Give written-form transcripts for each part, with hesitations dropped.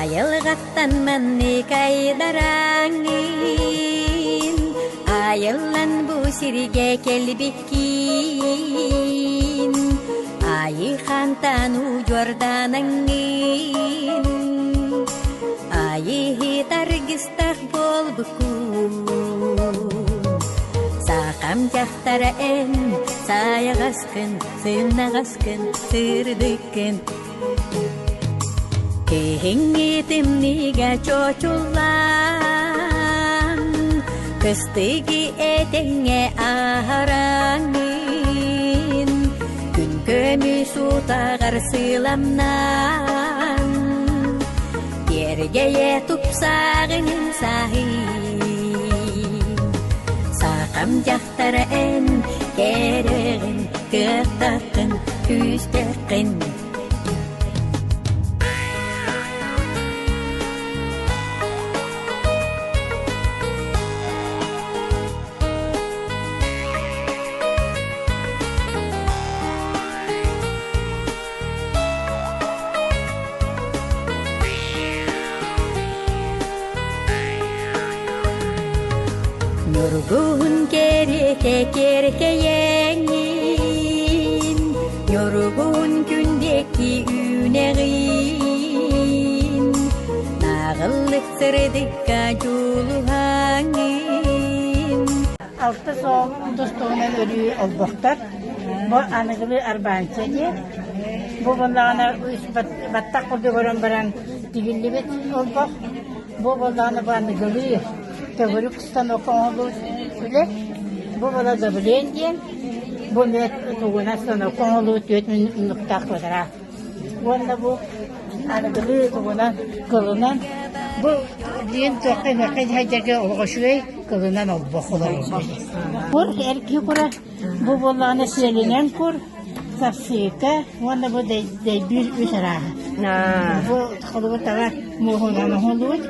Айылҕаттан маннык айдараҥҥын, Айыллан бу сиргэ кэлбиккин, Айыы хантан удьуорданаҥҥын, Айыыһыт аргыстах буолбуккун. Сахам дьахтара эн сайаҕаскын, сымнаҕаскын, сырдыккын, Киһиҥҥи тымныыга чочуллан, Кыстыгы этэҥҥэ аһараҥҥын, Күн көмүс утаҕар сыламнаан, Киэргэйэ тупсаҕын саһый. Сахам дьахтара эн кэрэҕин, кыахтаххын, күүстэххин. Ньургуһун кэриэтэ киэркэйэҥҥин, Ньургуһун күн диэки үүнэҕин, Нааҕыллык сырдыкка дьулуһаҥҥын. Алта суол тус-туһунан өрүү олбохтор. Бу аныгылыы арбаанча диэн. Бу буоллаҕына баттах курдук өрөн баран тигиллибит олбох. Бу буоллаҕына бу аныгылыы төгүрүк станок оҥоһуллубут үлэ. Бу буола давлен диэн. Бу мүөт тугунан станок оҥоһуллубут түөрт муннуктаах квадрат. Уонна бу аныгылыы тугунан кылынан бу диэн туохха эмиэхэ дьайдарга олох үчүгэй кылынан олбох олорор. Кур эр киһи кура бу буоллаҕына сиэлинэн кур, сапсыыка уонна бу дэйбиир үс арааһа. Бу холобур таба муоһунан оҥоһуллубут,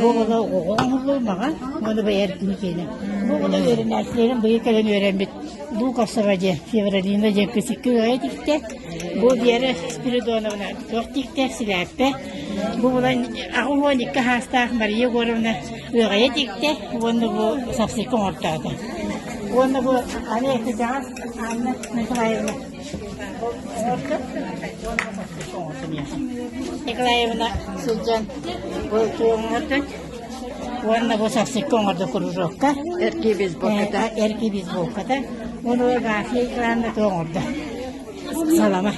бу буола оҕоҕо оҥоһуллубут маҕан уонна бу эр киһи киэнэ. Бу буола үөрэнээччилэрим быйыл кэлэн үөрэммит Луковцева диэн Февралина диэн кысыккы ыайа тиктэ. Бу Вера Спиридоновна туох тиктэ силээппэ. Бу булан 82 хаастаах Мария Егоровна ыаҕайа тиктэ уонна бу сапсыйка оҥортоото. Уонна бу аны кырдьаҕас Анна Николаевна оҥордо уонна сапсыйка оҥордо миэхэ. Николаевна сылдьан бу туох оҥордо Уонна бу сапсыкка оҥордо кружокка. Эркии бейсболката. Эркии бейсболката. Уонна Гафия Ивановна оҥордо. Салама.